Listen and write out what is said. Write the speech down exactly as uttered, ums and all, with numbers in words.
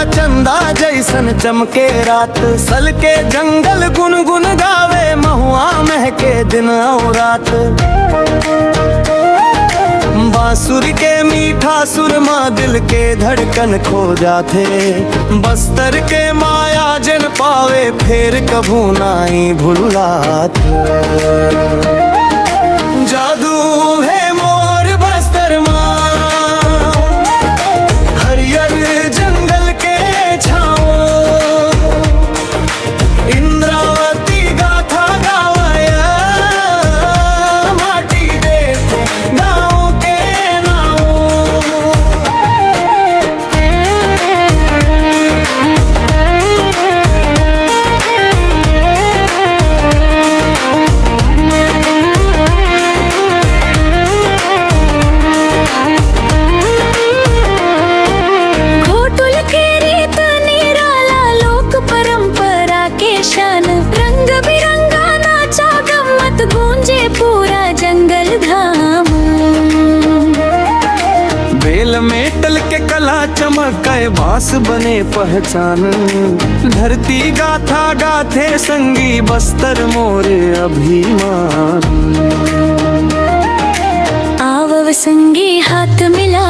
चंदा जैसन चमके रात, सल के जंगल गुनगुन गावे, महुआ महके दिन अउ रात। बांसुरी के मीठा सुर मा दिल के धड़कन खो जाथे। बस्तर के माया जेन पावे, फेर कभू नाई भुलात। जादू हे मोर बस्तर मा, हरियर जंगल के छाँव। इंद्रावती गाथा गावय, माटी देथे गाँव के नाव। खोटुल के रीत निराला, लोक परंपरा के शान। रंग बिरंगा नाचा गम्मत, गूंजे पूरा जंगल धाम। बेल मेटल के कला चमके, बांस बने पहचान। धरती गाथा गाथे संगी, बस्तर मोर अभिमान। आवव संगी हाथ मिला,